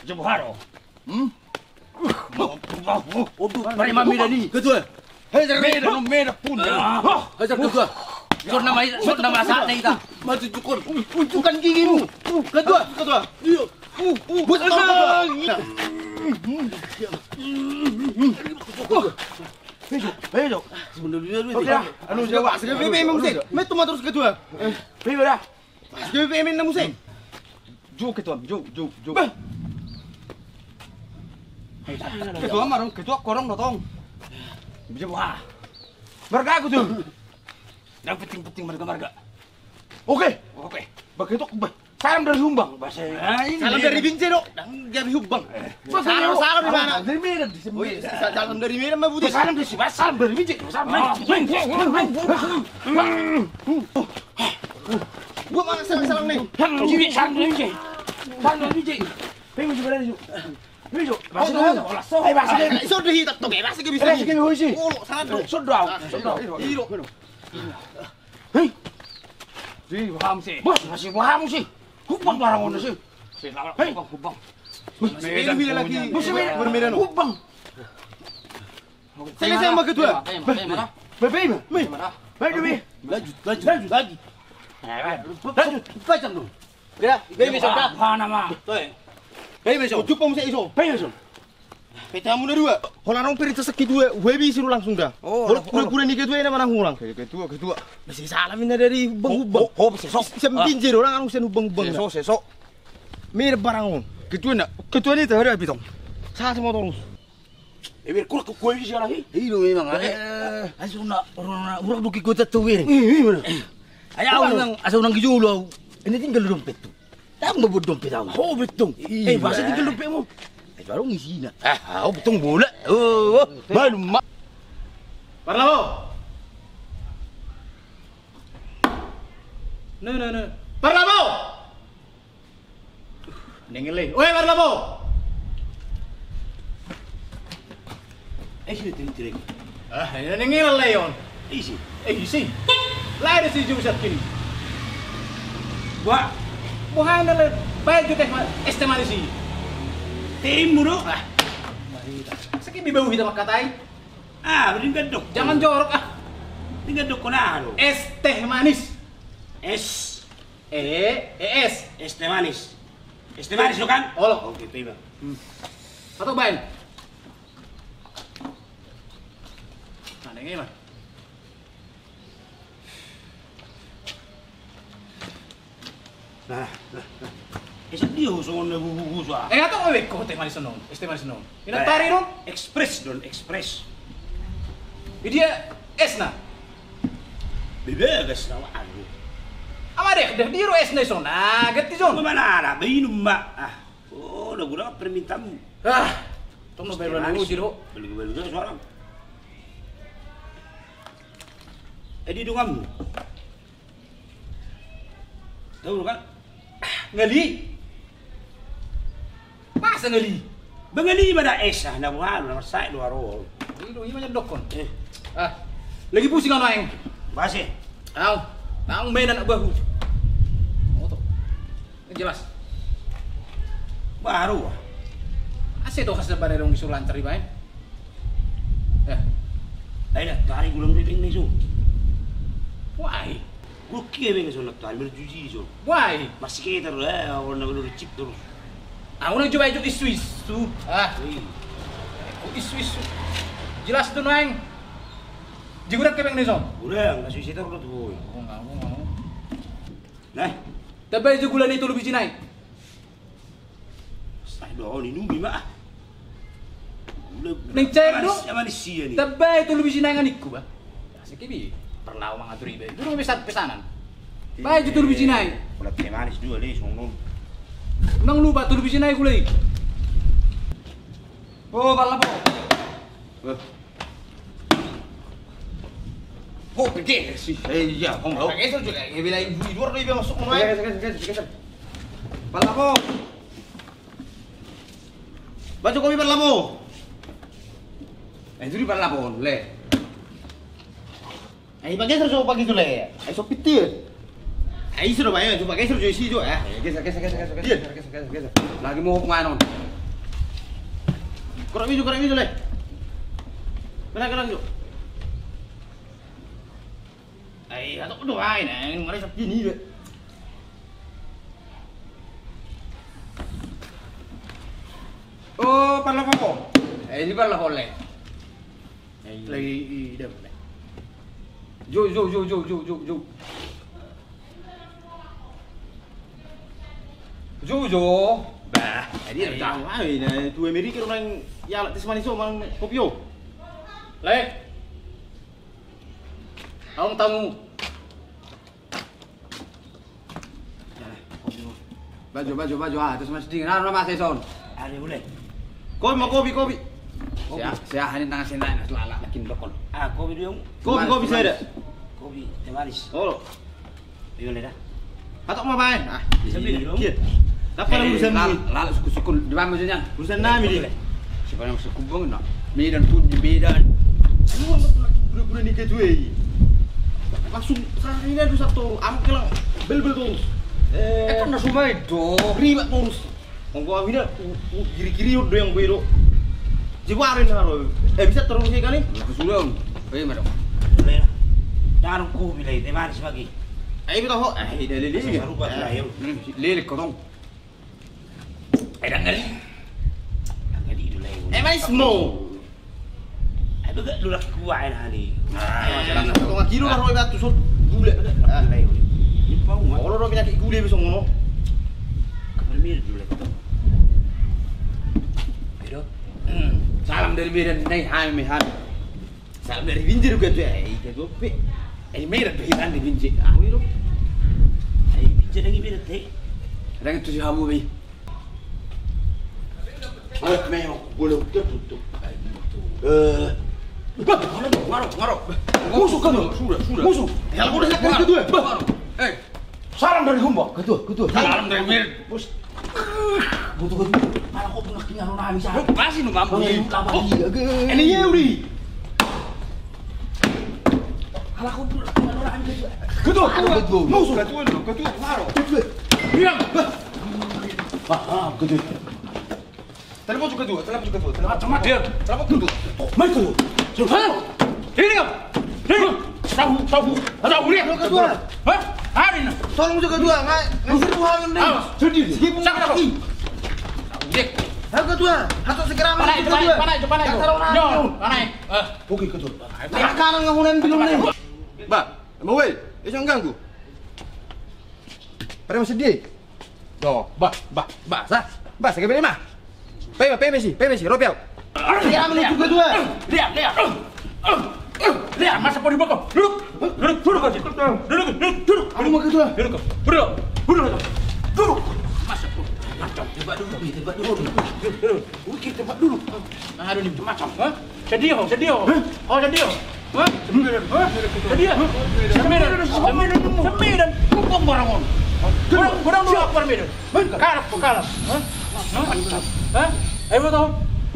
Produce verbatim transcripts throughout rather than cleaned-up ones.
Jabo haro. Hmm? Odu, mari mami dani. Ketua. Hei, jangan meda, meda pun. Hei, jangan ketua. Sor nama, sor nama saat ini kita. Maju jukun. Unjukkan gigimu. Ketua, ketua. Iyo. Bos, ketua. Hei, Jo. Hei, Jo. Sebenarnya, anu, Jo. Sebenarnya, memang sih. Metu mah terus ketua. Hei, Jo. Pas ke B P M na muse. Jo ketua, jo, jo, jo. Bah. Ketua marung, ketua korong dotong. Bisa wah. Marga aku tu. Yang penting-penting marga-marga. Oke. Oke. Bah ketua, bah. Salam dari Humbang. Bahasa. Salam dari Binjai do. Dang jadi Humbang. Salam, salam di mana? Dari Medan. Salam dari Medan mah, Budi. Salam dari, salam dari Binjai. Salam. Gua mana salam, salam nih? Salam dari Binjai. Salam dari Binjai. Pengen juga dari. Pengen juga. Masih ada. Olah so. Eh, masih ada. Iso deh, tak toke, masih bisa. Masih bisa. Olo, salam dulu. Sodau. Sodau. Ilo. Hei. Di paham sih. Bos, masih paham sih. Humbang barang ono sih. Hei, humbang. Masih beda lagi. Masih beda. Berbeda, no. Humbang. Selesai sama ketua. Bebe, bebe, bebe. Lanjut, lanjut, lanjut. Lanjut. Pajang dong. Ya, bebe, sudah. Apa nama? Bebe, sudah. Jumpa musik iso. Bebe, sudah. Peta muna dua. Holan rong perintah sakit dua, webi siru langsung dah. Oh, holan kura-kura ni ketua ini mana hulang? Ketua, ketua. Masih salam ini dari Humbang, Humbang. Oh, oh, seso. Sembin jero orang anu sen Humbang, Humbang. Seso, seso. Mir barang on. Ketua na, ketua ni tadi abis tong. Sa semua terus. Eh, wir, kura-kura ini siapa lagi? Iya, memang. Eh, asal na, orang, orang dukik kota tuh, wir. Iya, iya, mana? Ayo, orang, asal orang gijolo, au. Ini tinggal dompet tuh. Tamba buat dompet au. Oh, betul. Eh, masa tinggal dompetmu? Eh, baru ngisi na. Ah, oh, betul bola. Oh, oh, baru ma. Parlabo. No, no, no. Parlabo. Nengele. Oi, Parlabo. Eh, sini, sini, sini. Ah, ini nengele, Leon. Isi. Eh, isi. Lahir si Joseph kini. Wah. Bukan ada le. Baik juga teh, es teh manis sih. Tim mulu. Ah. Sakit di bau kita makatai. Ah, mending gendok. Jangan jorok ah. Mending gendok kau nah lo. Es teh manis. Es. Eh, eh, es. Es teh manis. Es teh manis lo kan? Olo. Oke, terima. Hmm. Atau bain. Nah, ini mah. Nah, nah, nah. Eh, sadia ho songon na bubu busa. Eh, atau awek ko teh manis non. Es teh manis non. Ina tari don. Express don, express. Jadi ya es na. Bebe gas na waduh. Ama deh, deh diro es na son. Ah, ganti son. Mana ada, minum mbak. Ah. Oh, udah guna permintaanmu. Ah. Tunggu baru dulu jiro. Beli beli suara. Eh, di dunganmu. Tahu kan? Ngali. Masa ngali? Ba ngali ma da es ah, na buhal, na marsai do aro. Ido ima nyan dokon. Eh. Ah. Lagi pusing anu aeng. Base. Au. Tang main anak bahu. Moto. Jelas. Baru ah. Ase do kasar bare dong disuruh lancar di baen. Eh. Ayo dah, cari gulang di ping nisu. Wah. Gokil be ngesona tu, almir juji so. Why? Masih kita ro, eh, orang nama dulu cip terus. Aku nang coba itu isu-isu. Ah. Ih. Isu-isu. Jelas tu naeng. Jiguran kepeng ni so. Udah, nggak susi terus tu boy. Aku nggak, aku nggak. Nah. Tapi aja gula ni tolu biji naik. Sai do on inum i ma. Neng cek do. Manis sia ni. Tabe tolu biji naeng anikku ba. Siki bi. Perlau mangatur iba. Itu rumah pesan pesanan. Baik itu tolu biji naeng. Udah teh manis dua le songon. Nang lupa tolu biji naeng gulai. Oh, pala po. Oh, pede sih. Eh, iya, kong lo. Pakai itu juga. Ya bila ibu di luar iba masuk rumah. Geser, geser, geser, geser. Pala po. Baco kopi parlapo. Eh, itu di parlapo le. Eh, pakai serjo pakai itu le. Eh, so pitir. Eh, isu do bae, coba geser jo isi jo ya. Eh, geser, geser, geser, geser, geser, geser, geser. Lagi mau nganon. Kurang itu, kurang itu le. Kena, kena jo. Ai, atok do ai na, ngare sapi ni be. Oh, parlapo. Eh, ini parlapo le. Lagi i dem le. Jo, jo, jo, jo, jo, jo, jo. Jo, jo. Bah, jadi tahu ai na tu Amerika orang ya tes manis so mang kopi o. Le. Aung tamu. Bajo, bajo, bajo, ah, terus mas dingin, ah, mas Eson. Ada boleh. Kopi ma, kopi, kopi. Sia, sia, hanin tangan sendai, nas lala, makin dokol. Ah, kopi dulu. Kopi, kopi saya ada. Kopi teh manis. Oh. Iya le dah. Atok ma baen. Ah, iya. Dapat urusan ni. Lala sukul-sukul di mana maksudnya? Urusan nami di. Siapa yang sukul bang no? Medan pun di Medan. Lu orang betul-betul ni ketua. Langsung sehari ini ada satu angkel bel-bel terus. Eh, kan langsung main dong. Ribat terus. Ongko amina, u, u, kiri-kiri udah yang gue do. Jiwa ada yang haro. Eh, bisa terus sih kali? Sudah. Eh, madam. Jangan ku bila itu manis lagi. Ayo kita ho. Eh, dah lele. Sarupa lah ya. Lele kotong. Eh, dengar. Dengar di dulu. Eh, manis mo. Ai bega lu laki gua ai na ni. Nah, setengah kilo lah roi batu sot gule. Ah, lai uli. Ini pau ma. Olo do pinaki gule bisa ngono. Kabar mir dulu lagi tu. Ayo. Salam dari Medan, nai hai mehan. Salam dari Binjai juga tu, eh, itu tu pe. Eh, Medan tu hitan di Binjai. Ah, itu. Eh, Binjai lagi Medan teh. Ada tu si hamu bi. Ayo, memang boleh udah tutup. Eh. Bah, ngaro, ngaro, ngaro. Musuh kan? Sudah, sudah. Musuh. Ya, udah, ngaro. Ketua. Bah. Eh. Salam dari Humba. Ketua, ketua. Salam dari Mir. Bos. Butuh, ketua. Mana kau pernah tinggal orang bisa? Masih nu mampu. Ini ya, Uri. Ala kau pernah tinggal orang bisa. Ketua, ketua. Musuh. Ketua, ketua. Ngaro. Ketua. Diam. Bah. Ah, ah, ketua. Telepon juga ketua, telepon juga ketua, telepon. Macam dia. Telepon ketua. Mari ketua. Hah? Ini apa? Ini. Tahu, tahu. Tahu dia. Ketua. Hah? Hari ini. Tolong juga ketua, nggak, nggak seru hal ini. Awas. Sedih. Sibuk. Siapa tahu? Tahu dia. Halo ketua, atau segera mana itu, mana itu, mana itu? Nggak tahu mana. Yo, mana? Eh. Oke ketua. Nah, sekarang nggak mau ngambil nih. Bah, mau weh, jangan ganggu. Pada masih dia. Yo, bah, bah, bah, sa, bah, sa, kebeli mah. Pe, pe, pe, si, pe, pe, si, ropiau. Dia ambil itu kedua. Lihat, lihat. Lihat, masa podi bokong. Duduk, duduk, duduk, duduk, duduk, duduk. Aku mau kedua. Duduk, duduk, duduk, duduk. Masa podi. Macam, coba dulu, coba dulu. Duduk, duduk. Ukir tempat dulu. Nah, ada ni macam, ha? Sedia ho, sedia ho. Hah? Ho, sedia ho. Ha? Semedan. Ha? Semedan. Semedan. Semedan. Kupon barang on. Godang, godang dua akbar Medan. Kalap, kalap. Ha? Ha? Ha? Ayo, tahu.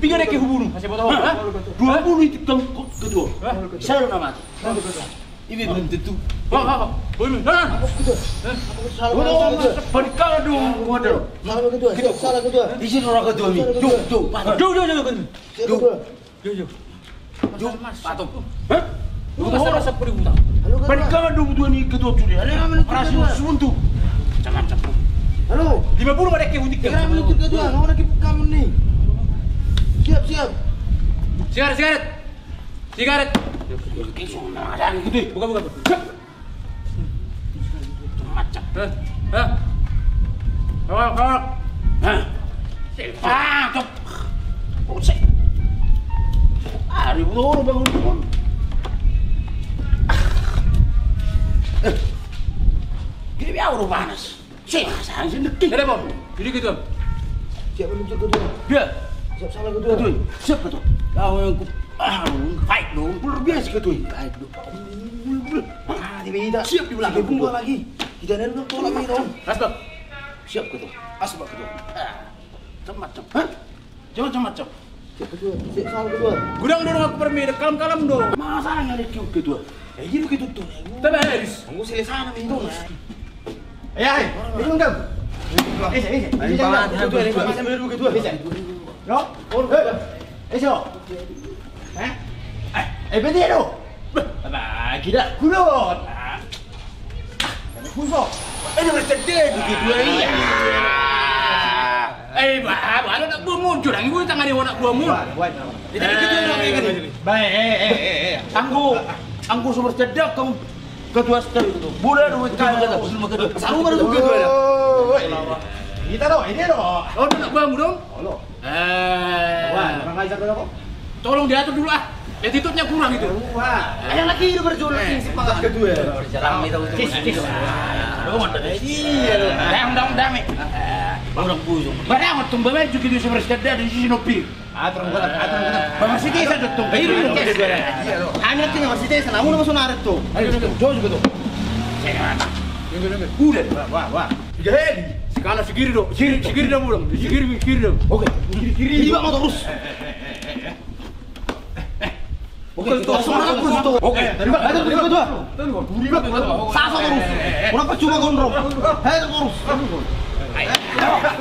Tiga dek hubungan. Masih tahu, ha? Dua puluh itu kan ketua. Ha? Saya nama. Ibe belum tentu. Wah, wah, wah. Wah, ini, nah. Apa ketua? Hah? Apa ketua? Salah, salah, salah. Balik kalah dong. Waduh. Salah ketua. Ketua. Salah ketua. Di sini orang ketua mi. Salah ketua. Jauh, jauh. Jauh, jauh, jauh, jauh. Salah ketua. Jauh, jauh. Jauh. Mas, Mas. Patung. Hah? Lu masa rasa pudi utang. Halo, Ketua. Panikaman do butuan ni Ketua sude. Halo, operasi ketua. Suntu. Macam-macam. Halo. Lima puluh pada ke utik. Tiga menit, Ketua. Nggak ada kipuk kamu nih. Siap, siap. Sigaret, sigaret. Sigaret. Oke, semua ada gitu. Buka, buka, buka. Macam. Hah? Hah? Kawak, kawak. Hah? Sel-, ah, cok. Kosek. Ah, ribut orang bangun pun. Eh. Gini biar orang panas. Sel-, saya sendiri. Ada, Bang. Jadi gitu. Siap meluncur, Ketua. Dia. Siap salah, Ketua. Ketua. Siap, Ketua. Kau yang ku-, ah, fight dong. Luar biasa, Ketua. Fight dong. Ah, dia beda. Siap di belakang. Siap, Ketua. Gua lagi. Kita ada dulu, tolak lagi dong. Asbak. Siap, Ketua. Asbak, Ketua. Ah, macam-macam. Hah? Macam-macam. Siap, Ketua. Siap salah, Ketua. Godang do aku permi, kalam-kalam do. Masalahnya ada kiu, Ketua. Eh, gitu, Ketua, tuh. Tapi habis. Tunggu selesai nama itu, Mas. Eh, eh, ini enggak. Eh, eh, eh, ini enggak. Ketua, ini enggak. Ketua, ini enggak. Lo? Eh, eh, so. Eh? Eh, eh, betul lo. Bah, gila. Kulo. Kuso. Eh, ini bercedek gitu, iya. Eh, bah, bah, anak buahmu, jurang ibu tangan di anak buahmu. Wah, wah, wah. Jadi gitu, eh, ini. Baik, eh, eh, eh, eh. Anggo, anggo so bercedek, kamu Ketua setel itu. Bola do, kau kata, belum kata. Saru baru tuh Ketua. Oh, woi. Kita do, ini do. Oh, anak buahmu dong? Oh, lo. Eh. Wah, kurang ajar kau. Tolong diatur dulu, ah. Attitude-nya kurang itu. Wah, yang lagi itu berjuang, eh, si Pak Ketua. Tis, tis. Iya, lo. Dam, dam, dam, eh. Orang bujung. Barang waktu bawa juga di sumber sekedar di sini nopi. Atur, atur, atur. Bang Marsitesa do tong. Iya, iya. Hanya kena Marsitesa, namun nama sonare tong. Ayo, ayo, ayo. Jauh juga tong. Udah. Wah, wah, wah. Tiga heli. Sekala segiri do. Segiri, segiri do, Bang. Segiri, segiri do. Oke. Kiri, kiri. Lima motor terus. Oke, itu langsung terus itu. Oke. Lima, ada lima, dua. Lima, dua. Sasa terus. Kenapa cuma gondrong? Hei, terus. Woi,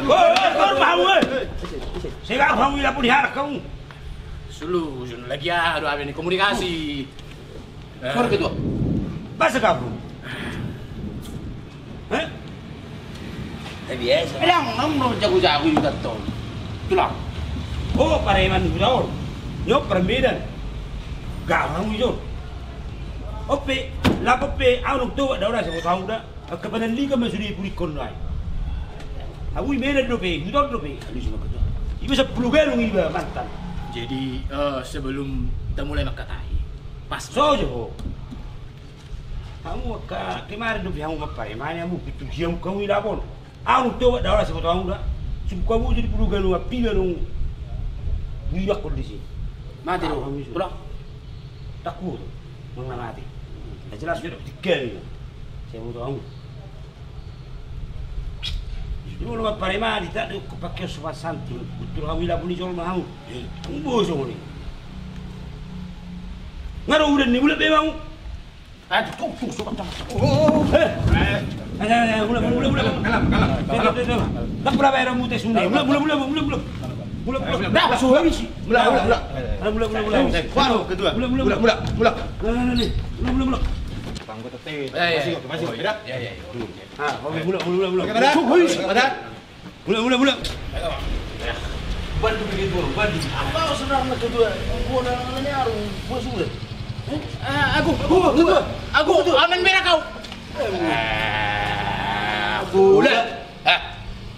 woi, woi, woi. Saya gak mau, ya, pun diharap kamu. Sulu, sulu lagi ya, aduh, apa ini komunikasi. Sorry, Ketua. Bahasa kampung. Hah? Eh, biasa. Bilang, nang no jago-jago juga tong. Tulang. Oh, pareman juga on. Nyo permedan. Gak mau ijo. Ope, lapo pe, au nuk tuh, ada orang sebut tahu dah. Angka panandikan ma sude purikkon do ai. Ahu i medan dope, huton dope. Aduh, cuma ketua. Iba sappulu galung iba mantan. Jadi, eh, sebelum kita mulai mangkatai, pas. So jo. Hamu angka kemarin dope hamu mamparemani hamu, pitu siam hamu i lapon. Ahu tobat da, ora siboto hamu da. Sungkun hamu jadi pulu galung, api galung. Buiak kondisi. Mate do. Pulang. Takut. Mangan mate. Nda jelas jo, tiga ni. Siboto hamu. Jolo mamparemani, tak do pakai sopan santun. Betul hamu i lapon ni jolo ma hamu. Hamu bosong ni. Nga ro udan ni, mulak be hamu. Ah, tu, tu, tu, sopan, sopan. Oh, eh. Eh, eh, eh, mulak, mulak, mulak, mulak. Kalam, kalam, kalam. Mulak, mulak, mulak, mulak. Mulak, mulak, mulak, mulak. Mulak, mulak. Dah, suruh isi. Mulak, mulak, mulak. Mulak, mulak, mulak. Baru ketua. Mulak, mulak, mulak. Mulak, mulak, mulak. Mulak, mulak, mulak. Panggo tete. Eh, iya. Masih, masih, beda? Iya, iya, iya. Ah, oke, mulak, mulak, mulak, mulak. Oke, pada? Suruh isi. Pada? Mulak, mulak, mulak. Bantu bikin gua, bantu. Apa sebenarnya ketua? Gua udah nanya lu, gua sudah. Eh, aku, aku, aku, aku, aku, aman merah kau. Eh, aku. Mulak.